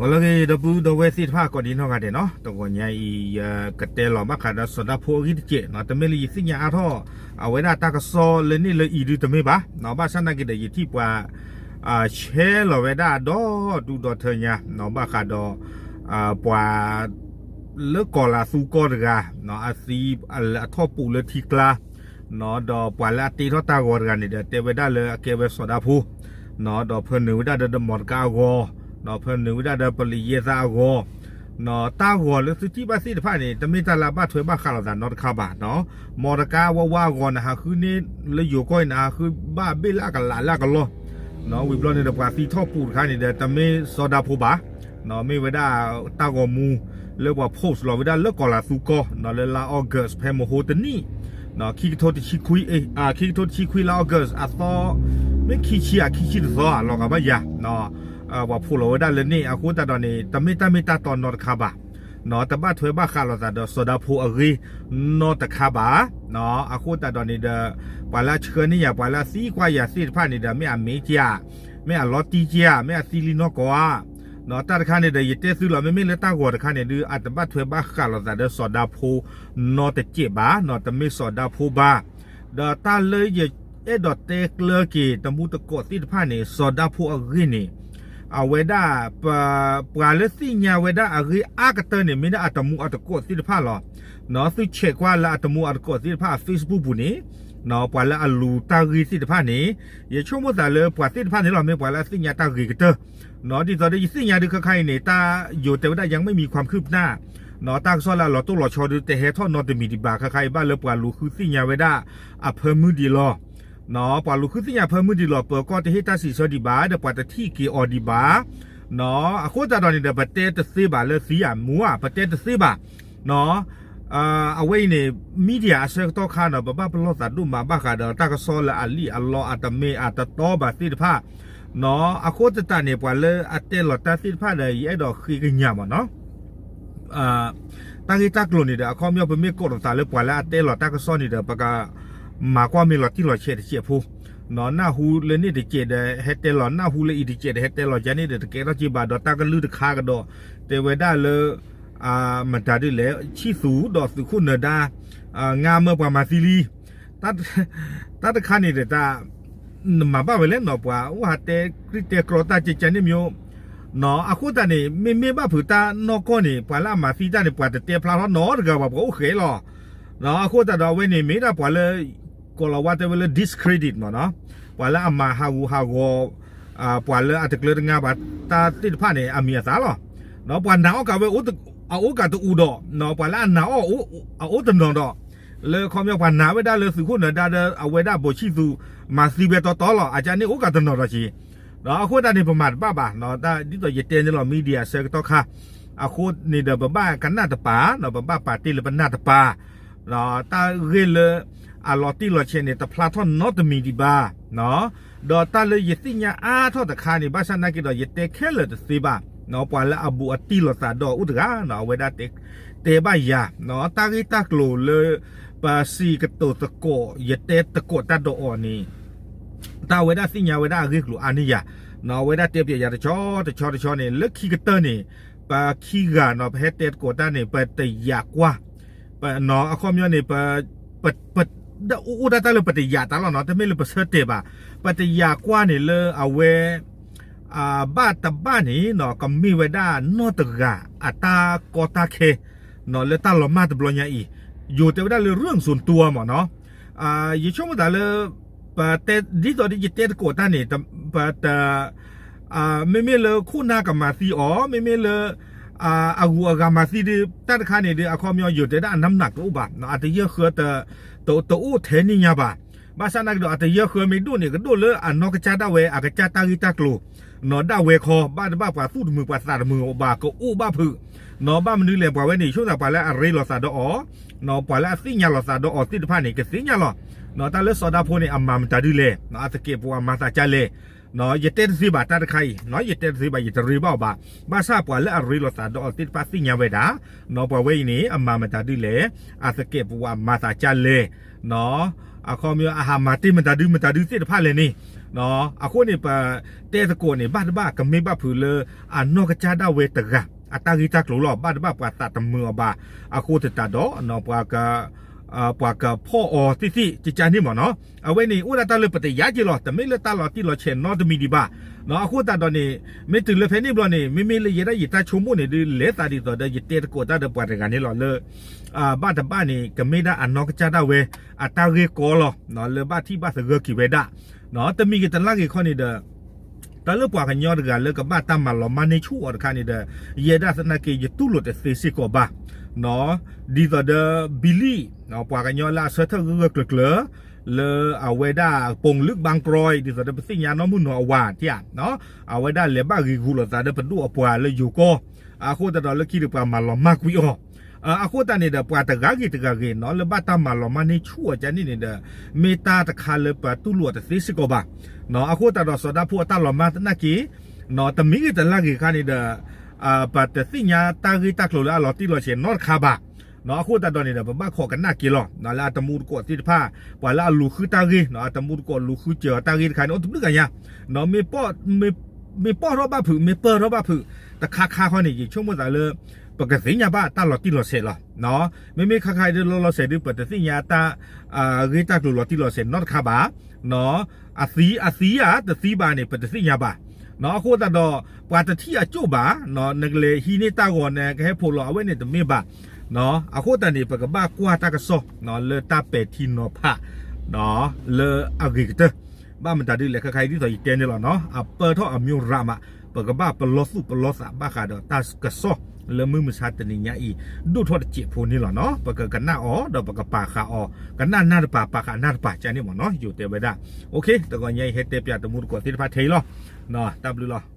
အိၣ်လၢအဂ့ၤ ဒီပုၢ်ဒီဝဲၢ်သ့ၣ်တဖၣ် ကိးဒံနီၢ်ဂၤဒဲးနီၤ, တဂီၤညါအံၤ ယကတဲလီၤဘၣ်ဃးဒီးစီၤဒၤဖိအဂ့ၢ်တစဲးနီၤ, တမ့ၢ်လၢယသ့ၣ်ညါအါထီၣ် အဝဲဒၣ်တၢ်ကစီၣ်လၢန့ၣ်လၢအံၤဒုတမ့ၢ်ဘၣ်နီၤ, ဘၣ်ဆၣ်သနာ်က့ဒီး ယထံၣ်ပှၤ share လီၤဝဲဒၣ်ဒီဒူၣ်ဒီထၢညါနီၤ, ဘၣ်ဃးဒီး ပှၤ လၢကီၤလၤသူကီၢ်တဂၤ အသံအထီၣ်ပူၤလၢထံကျါ ဒီးပှၤလၢအတ့ထီၣ်တၢ်ဂီၤတဂၤန့ၣ်ဒီး တဲဝဲဒၣ်လၢအကဲဝဲစီၤဒၤဖိ ဒီးဖၢနုာ်ဝဲဒၣ်ဒီး ဒီးမီတကါအဂီၤ, ဒီးဖၢနုာ်ဝဲဒၣ်ဒီး ပလံးယဲၢ်သၣ်အဂီၤ, တၢ်ဂီၤလၢသုထံၣ်ဘၣ်သ့ၣ်တဖၣ်န့ၣ် တမ့ၢ်တၢ်လၢအဘၣ်ထွဲဘၣ်ဃးလိာ်သးနီတခါဘၣ်နီၤ, မီတကါဝါဝါအဂီၤ နဟးဃုန့ၢ်လၢယိၤကီၢ်အံၤ နဟးဃုဘၣ်ဘ့ၣ်လၢအကလးလၢအကလီၢ် ဝံၤဘျီန့ၣ်ဒီး ပှၤသံထီၣ်ပူၤတခါန့ၣ်ဒီး တမ့ၢ်စီၤဒၤဖိဘၣ်, မ့ၢ်ဝဲဒၣ်တၢ်ဂီၤမူ လၢပှၤ post လီၤဝဲဒၣ်လၢကီၤလၤသူကီၢ်နီၤ, လၢလါ August ဖဲမဟိတနံၣ် ခံကထိတဆံခွံ ခံကထိတဆံခွံလါ August အသီ မ့ၢ်ခံဆံဧါ ခံဆံတသီဧါ လီၤဂာ်ဘၣ်ယၤ ပှၤ post လီၤဝဲဒၣ်လၢန့ၣ် အဃိသတးဒီးန့ၣ် တမ့ၢ်တၢ်မ့ၢ်တၢ်တီနီတခါဘၣ် တဘၣ်ထွဲဘၣ်ဃးလိာ်သးဒီးစီၤဒၤဖိအဂ့ၢ်နီတခါဘၣ်, အဃိသတးဒီးန့ၣ်ဒီး ပှၤလၢအဆှၢန့ၢ်ယၤ ပှၤလၢအသံကွၢ်ယၤသ့ၣ်တဖၣ်န့ၣ်ဒီး မ့ၢ်အမ့ၢ်ကဧါ, မ့ၢ်အလီၤတံၢ်ကဧါ, မ့ၢ်အသံလံနီၢ်ကီၢ်ဧါ, တၢ်တခါန့ၣ်ဒီး ယတဲသုလီၤ မ့မ့ၢ်လၢတၢ်ဂီၤတခါန့ၣ်ဒုး အတဘၣ်ထွဲဘၣ်ဃးလိာ်သးဒီးစီၤဒၤဖိနီတစဲးဘၣ်, တမ့ၢ်စီၤဒၤဖိဘၣ်, ဒီးတၢ်လၢယအဲၣ်ဒိးတဲကျၢၤက့ၤ တမူတကိးသ့ၣ်တဖၣ်န့ၣ် စီၤဒၤဖိအဂ့ၢ်န့ၣ် အဝဲဒၣ် ပှၤလၢသ့ၣ်ညါဝဲဒၣ်အဂ့ၢ်အါကတၢၢ်န့ၣ် မ့ၢ်ဒၣ်အတမူအတကိးသ့ၣ်တဖၣ်လီၤ. သုဆဲးကွၢ်လၢအတမူအတကိးသ့ၣ်တဖၣ်အ Facebook ပူၤန့ၣ် ပှၤလၢအလူၤတၢ်ဂ့ၢ်သ့ၣ်တဖၣ်န့ၣ် ယဆိကမိၣ်သးလၢပှၤသ့ၣ်တဖၣ်န့ၣ်လီၤ မ့ၢ်ပှၤလၢအသ့ၣ်ညါတၢ်ဂ့ၤကတၢၢ် ဒ်သိးဒီးယသ့ၣ်ညါဒုးခါခါအံၤန့ၣ် တၢ်ယိၤတဲဝဲဒၣ် ยังไม่มีความคืบหน้า တၢ်ကစီၣ်လၢအလီၤတိၢ်လီၤဆီဒုး တဟဲထီၣ်နီတမံၤဒံးဘၣ် ခါခါအံၤဘၣ်လၢပှၤလူၤဃုသ့ၣ်ညါဝဲဒၣ်အဖၢမုၢ်ဒံးလီၤ. ပှၤလူၤဃုသ့ၣ်ညါဖၢမုၢ်ဒံးလီၤ ပၢၤကီၢ်တဟ့ၣ်တၢ်စံးဆၢဒံးဘၣ် ဒီးပှၤတထံၣ်က့ၤအီၤဒံးဘၣ် အဃိသတးဒီးန့ၣ်ဒီး ပတဲတသ့ဘၣ်လၢသံဧါမူဧါ ပတဲတသ့ဘၣ် အဝဲအံၤန့ၣ် media အဆၢကတီၢ်ခါနီၤ ပဘၣ်ပလီၢ်သးဒိၣ်မးဘၣ်ဃးဒီးတၢ်ကစီၣ်လၢအလံၣ်အလီ အတမ့ၢ်အတတီဘၣ်သ့ၣ်တဖၣ် အဃိသတးန့ၣ် ပှၤလၢအတဲလီၤတၢ်သ့ၣ်တဖၣ်ဒီး ယအဲၣ်ဒိးဃ့ကညးမးနီၤ တၢ်ဂ့ၢ်တၢ်ကျိၤန့ၣ်ဒီး အခီပညီ ပမ့ၢ်ကိးလိာ်သးလၢပှၤလၢအတဲလီၤတၢ်ကစီၣ်န့ၣ်ဒီး ပကမၤကွၢ်မ့ၢ်လီၤတံၢ်လီၤဆဲးတစဲးဖိ နၢ်ဟူလၢန့ၣ်တစဲးဒီး ဟဲတဲလီၤ နၢ်ဟူလၢအံၤတစဲးဒီး ဟဲတဲလီၤယၤန့ၣ်ဒီး တကဲထီၣ်က့ဘၣ်ဒီး တၢ်ကလုၢ်တခါကဒီး တဲဝဲဒၣ်လၢ မတၤဒ်လဲၣ် ဆံၣ်သူးဒီးသုးခိၣ်နၢၤဒါ ငါမၢပှၤမၤသံလံ တၢ်တခါန့ၣ်ဒီး တၢ် နမၤဘၣ်ဝဲလဲၣ်နီၤ ပှၤအိၣ်ဟးတဲကြံၢ်တဲကြီတၢ်ကဲကဲန့ၣ်မ့ၢ် အဃိသတးန့ၣ် မ့မ့ၢ်ဘၣ်ဖုးတၢ်နီၢ်ကီၢ်န့ၣ် ပှၤလၢအမၤသံတၢ်န့ၣ် ပှၤတတဲဖျါထီၣ်နီတဂၤဘၣ် ပှၤအိၣ်ဃဲလီၤ. အဃိသတးဒီးအဝဲန့ၣ် မ့ၢ်ဒၣ်ပှၤလၢ ကိးလီၤဝါတဲဝဲလၢ discredit မ့ၢ်နီၤ ပှၤလၢအမၤဟးဂူာ်ဟးဂီၤ ပှၤလၢအတကျၢၤတငါဘၣ်တၢ်သ့ၣ်တဖၣ်န့ၣ် အမံၤအသၣ်လီၤ. ပှၤနာ်အီၣ်ကးဝဲ အအိၣ်ကးတအူးဒီး ပှၤလၢအနာ်အီၣ်အအိၣ်တနီၤဒီး လၢခီပညီပှၤနာ်ဝဲဒၣ်လၢသုးခိၣ်နၢၤဒါဒီး အဝဲဒၣ်ဘိးဆံၣ်သူး မၤသံဝဲတီတီလီၤ အကန့ၣ်အိၣ်ကးတနီၤဒီးက့ၤ ဒီးအဃိသတးန့ၣ် ပမၤတဘၣ်ဘၣ် ဒ်သိးယတဲန့ၣ်လီၤ media ဆၢကတီၢ်ခါ အဃိန့ၣ်ဒီး ပဘၣ်ကနၣ်တပၤ ပဘၣ်ပာ်တ့ၢ်လၢပနၢ်တပၤ တၢ်ဂ့ၢ်လၢအလီၤတံၢ်လီၤဆဲးန့ၣ် တဖျါထီၣ်နီတမံၤဒံးဘၣ် ဒီးတၢ်လၢယသ့ၣ်ညါအါထီၣ်တခါန့ၣ် ဘၣ်ဆၣ်နာ်က့ဒီး ယတဲခဲလၢာ်တသ့ဘၣ် ပှၤလၢအဘူးအတံၢ်လိာ်သးဒီးအီၤအိၣ်တဂၤ အဝဲဒၣ်တဲဘၣ်ယၤ တၢ်ဂ့ၢ်တၢ်ကျိၤလၢ ပစံးကတိၤသကိး ယတဲသကိးတၢ်ဒီးအီၤန့ၣ် တၢ်အဝဲဒၣ်သ့ၣ်ညါဝဲဒၣ်အဂ့ၢ်ကျိၤအါန့ၢ်ယၤ အဝဲဒၣ်တဲပျဲယၤတဆီတဆီတဆီန့ၣ် လၢခံကတၢၢ်န့ၣ် ပခံဂၤနီၤ ပဟဲတဲသကိးတၢ်န့ၣ် ပတယာ်ကွၢ် အခီပညီန့ၣ် ပ ပ ပ အိၣ်ဒၣ်တၢ်လၢပတယာ်တၢ်လီၤနီၤ တမ့ၢ်လၢပဆၢတဲာ်ဘၣ် ပတယာ်ကွၢ်န့ၣ်လၢအဝဲ ဘၣ်တဘၣ်န့ၣ်နီၤ ကမ့ၢ်ဝဲဒၣ်နီၢ်တဂၤအတၢ်ကီတၢ်ခဲ လၢတၢ်လီၤမၢ်တဘျီညါအံၤ ယိၤတဲဝဲဒၣ်လၢ เรื่องส่วนตัว မ့ၢ်နီၤ ယဆိကမိၣ်သးလၢ ပတဲ ဒ်သိးဒီးယတဲသကိးတၢ်န့ၣ် ပတ မ့မ့ၢ်လၢခိၣ်နၢ်ကမၤသံအီၤ မ့မ့ၢ်လၢ အဂုၤအဂၤမၤသံဒီး တၢ်တခါန့ၣ်ဒီး အခီပညီယိၤတဲဒၣ် အနမ်းหนักတအိၣ်ဘၣ် အတယၢၢ်ဃၢတ တအိၣ်ထဲန့ၣ်ညါဘၣ် ဘၣ်ဆၣ်သနာ်က့ဒီး အတယၢၢ်ဃၢမ့ၢ်ဒိၣ်န့ၣ် ကဒိၣ်လၢအနီၢ်ကစၢ်ဒၣ်ဝဲ အကစၢ်တၢ်ဂ့ၢ်တၢ်ကျိၤ နီၤဒၣ်ဝဲခီ ဘၣ်တဘၣ်ပှၤသူၣ်တမုာ်ပှၤသးတမုာ်ဘၣ် ကအိၣ်ဘၣ်ဖုး နီၤဘၣ်မနုၤလဲၣ် ပှၤဝဲန့ၣ် ဆိကမိၣ်သးပှၤလၢအရ့လိာ်သးဒီးအီၤ နီၤပှၤလၢအသ့ၣ်ညါလိာ်သးဒီးအီၤသ့ၣ်တဖၣ်န့ၣ် ကသ့ၣ်ညါလီၤ နီၤတၢ်လၢစီၤဒၤဖိန့ၣ် အမၤမတၤဒုလဲၣ် အသကဲးပဝးမၤသးကၢ်လဲၣ် နီၤယတဲတသ့ဘၣ်တၢ်တခါအံၤ နီၤယတဲတသ့ဘၣ် ယတရ့ဘၣ်အီၤဘၣ် ဘၣ်ဆၣ်ပှၤလၢအရ့လိာ်သးဒီးအီၤသ့ၣ်တဖၣ်သ့ၣ်ညါဝဲဒၣ် နီၤပှၤဝဲအံၤန့ၣ် အမၤမတၤဒုလဲၣ် အသကဲးပဝးမၤသးကၢ်လဲၣ် နီၤ အခီပညီအဟးမၤတ့ၢ်မတၤဒုမတၤဒုသ့ၣ်တဖၣ်လဲၣ်န့ၣ် အဃိန့ၣ် ပတဲသကိးန့ၣ် ဘၣ်တဘၣ်ကမ့ၢ်ဘၣ်ဖုးလၢ အနီၢ်ကစၢ်ဒၣ်ဝဲတဂၤ အတၢ်ဂ့ၢ်တၢ်ကျိၤလီၤ. ဘၣ်တဘၣ်ပှၤသးတမုာ်အီၤဘၣ်. အဃိသတးဒီး ပှၤ ပှၤကဖီၣ်အီၤသ့ၣ်သ့ၣ် ကကန့ၣ်မ့ၢ်နီၤ. အဝဲန့ၣ် အိၣ်ဒၣ်တၢ်လၢပတယာ်က့ၤလီၤ. တမ့ၢ်လၢတၢ်လီၤတံၢ်လီၤဆဲးနီတမံၤဒံးဘၣ်. အဃိသတးဒီးန့ၣ် မ့ၢ်တုၤလၢဖဲန့ၣ်ဘျီန့ၣ် မ့မ့ၢ်လၢယဲဒၣ်ယတၢ်ဆိကမိၣ်န့ၣ်ဒုး လဲၤသးဒ်သိးဒီး ယတဲသကိးတၢ်ဒီးပှၤတဂၤန့ၣ်လီၤလၢ ဘၣ်တဘၣ်န့ၣ် ကမ့ၢ်ဒၣ်အနီၢ်ကစၢ်ဒၣ်ဝဲ အတၢ်ဂ့ၢ်ကီလီၤ. လၢဘၣ်ထံၣ်ဘၣ်သဂၢၢ်က့ၤဝဲဒၣ် တမံၤဂ့ၤတလါဂ့ၤခီန့ၣ်ဒီး တၢ်လၢပှၤကညီတဂၤလၢကဘၣ်တၢ်မၤလီၤမၢ်န့ၢ်ဆူၣ်အီၤတခါန့ၣ်ဒီး ယဲဒၣ်သနာ်က့ ယတူၢ်လိာ်တသ့စ့ၢ်ကီးဘၣ်. ဒ်သိးဒီး ဘံလံၣ် ပှၤကညီလၢအဆၢထၢၣ်ဂၢၢ်ဂၢၢ်ကျၢၤကျၢၤ လၢအဝဲဒၣ် ပိာ်လုၢ်ဘၣ်ကြၢး ဒ်သိးဒီးပသ့ၣ်ညါနီၢ်မုၢ်နီၢ်အဝၤထံၣ်ဧါ အဝဲဒၣ်လဲၤဘၣ်ဂ့ၤဂူာ်လိာ်သးဒီးပဒိၣ်အပှၤလၢယိၤကီၢ် အဃိသတးဒီးလၢခံဒီးပှၤမၤလီၤမၢ်ကွံာ်အီၤ အဃိသတးန့ၣ်ဒီး ပှၤတဂၤဂ့ၤတဂၤဂ့ၤနီၤ လၢဘၣ်တၢ်မၤလီၤမၢ်န့ၢ်ဆူၣ်အီၤကန့ၣ်န့ၣ်ဒီး မ့ၢ်တၢ်တခါလၢပတူၢ်လိာ်အီၤတသ့စ့ၢ်ကီးဘၣ်. အဃိသတးဒီးစီၤဒၣ်ဖိအတၢ်လီၤမၢ်သနာ်က့ တမံၤဂ့ၤတလါဂ့ၤအခါန့ၣ်ဒီး ပတသ့ၣ်ညါတၢ်ဂ့ၢ်တၢ်ကျိၤလၢအလီၤတံၢ်လီၤဆဲးနီတခါဘၣ်. အဃိသတးဒီးန့ၣ်ဒီး ပဘၣ်ခိးကနၣ်က့ၤလီၤ လၢအတမူတကိးသ့ၣ်တဖၣ် ပှၤလၢအလူၤဃုတၢ်ဂ့ၢ် အတမူတကိးလူၤဃုစၢၤအီၤတၢ်ဂ့ၢ်တခါန့ၣ် အိၣ်တဘျုးဂၤညါ မ့ၢ်ပီၢ်ထီၣ်ဘၣ်ဖုး မ့ၢ်ပၢၢ်ထီၣ်ဘၣ်ဖုး တခါခါခီန့ၣ် ယဆိကမိၣ်သးလၢ ပကသ့ၣ်ညါဘၣ်တၢ်လီၤတံၢ်လီၤဆဲးလီၤ. မ့မ့ၢ်ခါခါအံၤဒ်လီၤလီၤဆဲးဒ် ပတသ့ၣ်ညါတၢ် ဂ့ၢ်တၢ်ကျိၤလီၤတံၢ်လီၤဆဲးနီတခါဘၣ်. အသံ အသံဧါ တသံဘၣ်န့ၣ် ပတသ့ၣ်ညါဘၣ်. အဃိသတးဒီး ပှၤတထံၣ်အကၠိၣ်ဘၣ် နကလဲၤဟံးန့ၢ်တၢ်ဂီၤ နကဟဲဖိးလီၤ အဝဲန့ၣ်တမ့ၢ်ဘၣ်. အဃိသတးန့ၣ် ပကဘၣ်ကွၢ်တၢ်ကစီၣ် လၢတၢ်ပဲာ်ထံနီၤဖး လၢအဂ့ၤကတၢၢ် ဘၣ်မတၤဒ်လဲၣ် ခဲခါအံၤဒ်သိးယတဲန့ၣ်လီၤနီၤ အပၢၢ်ထီၣ်အမ့ၢ်ရးမး ပကဘၣ်ပလီၢ်သူၣ်ပလီၢ်သးဘၣ်ဃးဒီးတၢ်ကစီၣ်လၢမုၢ်မဆါတနံၤညါအံၤ ဒိၣ်ထီၣ်တစဲးဖိန့ၣ်လီၤနီၤ ပကကနၣ်အီၤ ဒီးပကပာ်ဃာ်အီၤ ကနၣ်နၢ်တပၤ ပာ်ဃာ်နၢ်တပၤကန့ၣ်မ့ၢ်နီၤ ယိၤတဲဝဲဒၣ် OK တဂီၤညါအံၤဟဲတဲပၠးတမူတကိးသ့ၣ်တဖၣ်ထဲအံၤလီၤ. တၢ်ဘျုးလီၤ.